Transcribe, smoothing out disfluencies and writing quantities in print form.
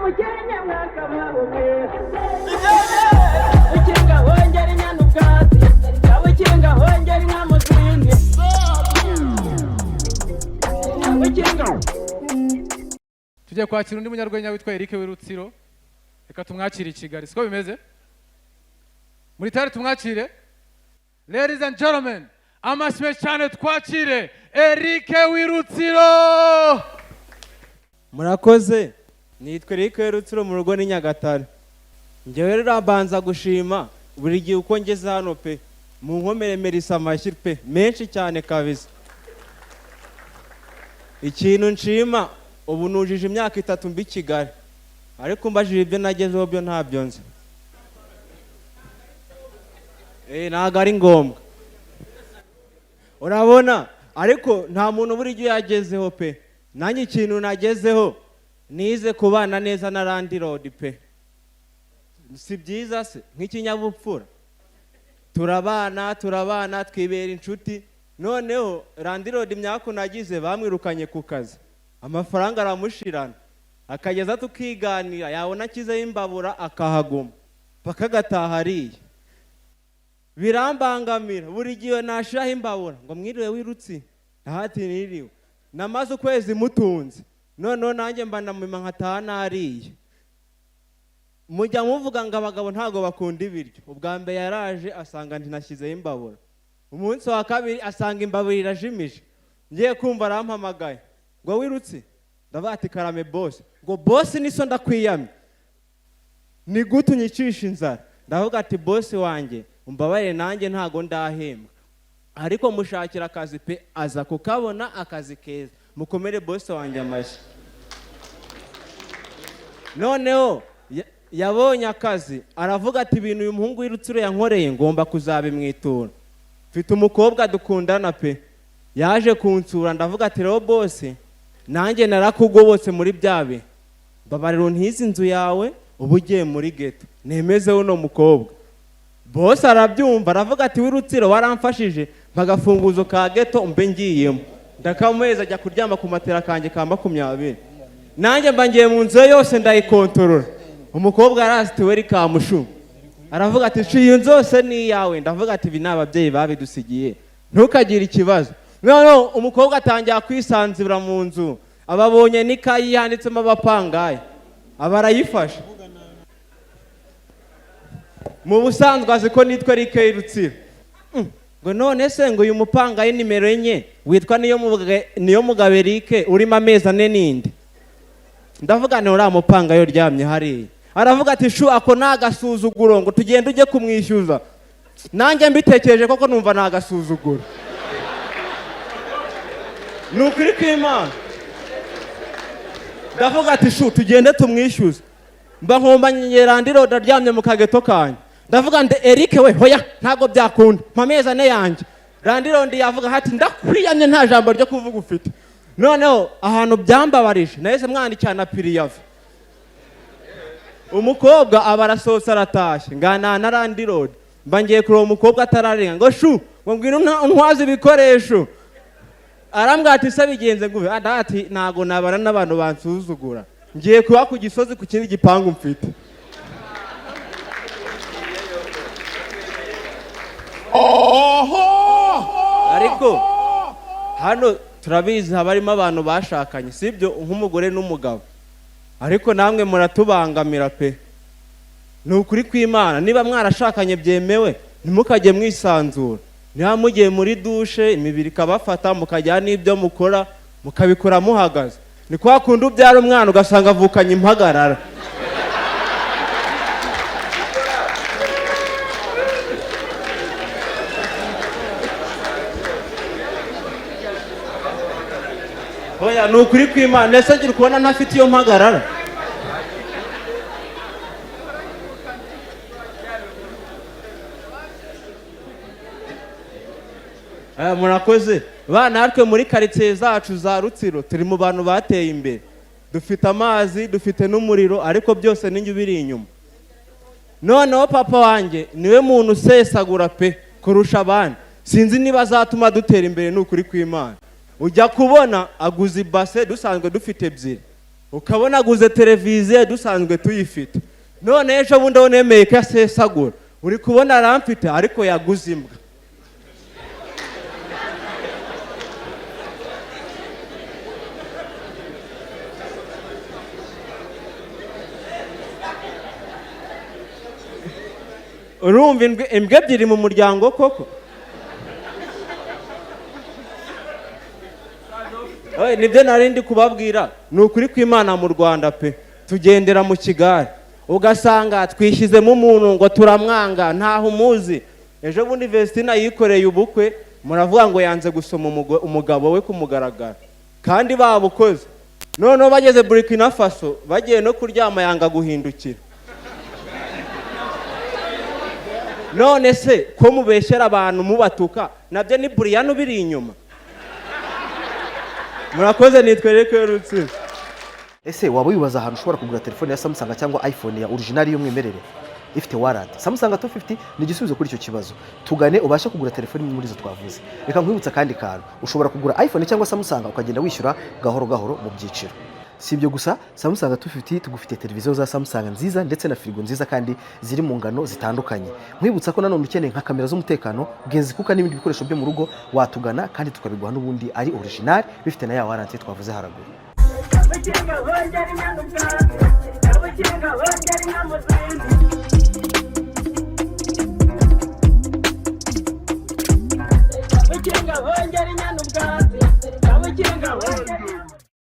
Umukenke mwakabaho mwe. Ukinga hongera inyana ubwatsi, ukinga hongera inka mu zindi, ukinga. Tugiye kwakira undi munyarwenya witwa Eric w'Irutsiro. Reka tumwakire i Kigali, siko bimeze? Muri tayari tumwakire. Ladies and gentlemen, amashyi menshi cyane, twakire Eric w'Irutsiro. Murakoze. Nitwa Eric Rutsiro, mu rugo ni Nyagatare. Njyewe rero mbanza gushima buri gihe uko ngeze hano pe, mu nkomere merisa amashyi pe, menshi cyane kabisa. Ikintu nshima, ubu nujije imyaka 3 mbi Kigali, ariko mbajije ibyo nagezeho byo ntabyo nzi. Ntabwo ari ngombwa, urabona, ariko nta muntu buri gihe yagezeho pe. Nanjye ikintu nagezeho, nize kubana neza na landlord pe. Si byiza se? Nk'ikinyabupfura, turabana, turabana, twibera inshuti. Noneho landlord imyaku nagize, bamwirukanye ku kazi, amafaranga aramushirana, akageza tukiganira, yabona akizeho imbabura akahaguma paka agataha ariye. Birambangamira, buri gihe nashiraho imbabura ngo mwiriwe wirutsi, ntahati niriwe. Namaze ukwezi mutunze, noneho nanjye mba ndamuma nkataha nariye. Mujya muvuga ngo abagabo ntabwo bakunda ibiryo. Ubwa mbere yaraje asanga ntinashyizeho imbabura, umunsi wa kabiri asanga imbabura irajimije. Ngiye kumva arampamagaye ngo wirutsi, ndavuga ati karame boss. Ngo boss niso, ndakwiyamye, ni gute unyicisha inzara? Ndavuga ati boss wanjye, umbabarire, nanjye ntago ndahembwa. Ariko mushakira akazi pe, aza kukabona, akazi keza. Mukomere boss wanjye amashyi. Noneho yabonye akazi, aravuga ati ibintu uyu muhungu w'Irutsiro yankoreye ngomba kuzabimwitura. Mfite umukobwa dukundana pe, yaje kunsura, ndavuga ati rero boss, nanjye narakugobotse muri bya bihe, mbabarira untize inzu yawe, uba ugiye muri ghetto nemeze uno mukobwa. Boss arabyumva, aravuga ati w'Irutsiro waramfashije, mpagafunguzo ka ghetto mbe ngiyemo. Ndakamuheza, ajya kuryama ku matera kanjye ka 20, nanjye mba ngiye mu nzu ye yose ndayikontorora. Umukobwa arazi ati weri kamushu, aravuga ati ciye iyo nzu yose ni iyawe. Ndavuga ati ibi ni ababyeyi babidusigiye, ntukagire ikibazo. Noneho umukobwa atangira kwisanzura mu nzu, ababonye n'ikayi yanditsemo abapangayi, aba arayifashe. Mu busanzwe azi ko nitwa Eric Rutsiro. Ngo none se ngo uyu mupangayi nimero 4 witwa niyo Mugabe Eric urimo amezi 4 n'indi? Ndavuga nti uriya mupangayi uryamye hariya. Aravuga ati shu, ako ni agasuzuguro, ngo tugende ujye kumwishyuza. Nanjye mbitekereje koko numva ni agasuzuguro, ni ukuri kw'Imana. Ndavuga ati shu, tugende tumwishyuze. Mba nkomba landlord aryamye mu kageto kanjye. Ndavuga ndi Eric we, hoya ntabwo byakunda, mpa amezi 4 yanjye. Landlord yavuga ati ndakwiyamye, nta jambo ryo kuvuga ufite. Noneho ahantu byambabarije, nahise mwandikira na préavis. Umukobwa aba arasohotse, aratashye, nganana na landlord. Mba ngiye kureba umukobwa atararenga, ngo shu, ngo ngwino untwaze ibikoresho. Arambwira ati se bigenze gute? Ati ntago nabana n'abantu bansuzugura, ngiye kuba ku Gisozi ku kindi gipangu mfite. Ariko hano turabizi haba harimo abantu bashakanye, sibyo? Nk'umugore n'umugabo. Ariko namwe muratubangamira pe, ni ukuri kw'Imana. Niba mwarashakanye byemewe, ntimukajye mwisanzura. Niba mugiye muri douche imibiri ikabafata, mukajya n'ibyo mukora mukabikora muhagaze, ni kwa kundi ubyara umwana ugasanga avukanye impagarara. Oya, ni ukuri kw'Imana. Ese ngira ukubona ntafite iyo mpagarara? Murakoze bana. Natwe muri karitsiye zacu za Rutsiro turi mu bantu bateye imbere, dufite amazi, dufite n'umuriro, ariko byose ninjye ubiri inyuma. Noneho papa wanjye niwe muntu usesagura pe kurusha abandi. Sinzi niba azatuma dutera imbere, ni ukuri kw'Imana. Ujya kubona aguze ibase, dusanzwe dufite ebyiri. Ukabona aguze televiziyo dusanzwe tuyifite. None ejo bundi aho nemeye ko asesagura, uri kubona aramfite, ariko yaguze imbwa. Urumva imbwa ebyiri mu muryango koko? Oye, nibyo nari ndi kubabwira. Ni ukuri kw'Imana, mu Rwanda pe, tugendera mu kigare, ugasanga twishyizemo umuntu ngo turamwanga, ntaho umuzi. Ejo bundi Vestina yikoreye ubukwe, muravuga ngo yanze gusoma umugabo we ku mugaragaro kandi babukoze. Noneho bageze Burkina Faso, bagiye no kuryama, yanga guhindukira. None se ko mubeshyera abantu mubatuka, nabyo ni Buriyani ubiri inyuma? Murakoze, nitwe Eric Rutsiro. Ese waba wibaza ahantu ushobora kugura telefone ya Samsung cyangwa iPhone ya original y'umwimerere ifite warranty? Samsung 250 ni igisubizo kuri icyo kibazo. Tugane ubashe kugura telefone imwe muri izo twavuze. Reka nkwibutsa akandi kantu: ushobora kugura iPhone cyangwa Samsung ukagenda wishyura gahoro gahoro mu byiciro. Si ibyo gusa, Samsung 250 tugufitiye televiziyo za Samsung nziza ndetse na firigo nziza kandi ziri mu ngano zitandukanye. Nkwibutsa ko nanone ukeneye nka kamera z'umutekano, genzi kuka n'ibindi bikoresho byo mu rugo, watugana kandi tukabiguha n'ubundi ari original, bifite na ya warranty twavuze haraguru. Ubukinga hongera inyana ubwatsi, ubukinga hongera inka mu zindi. Ubukinga.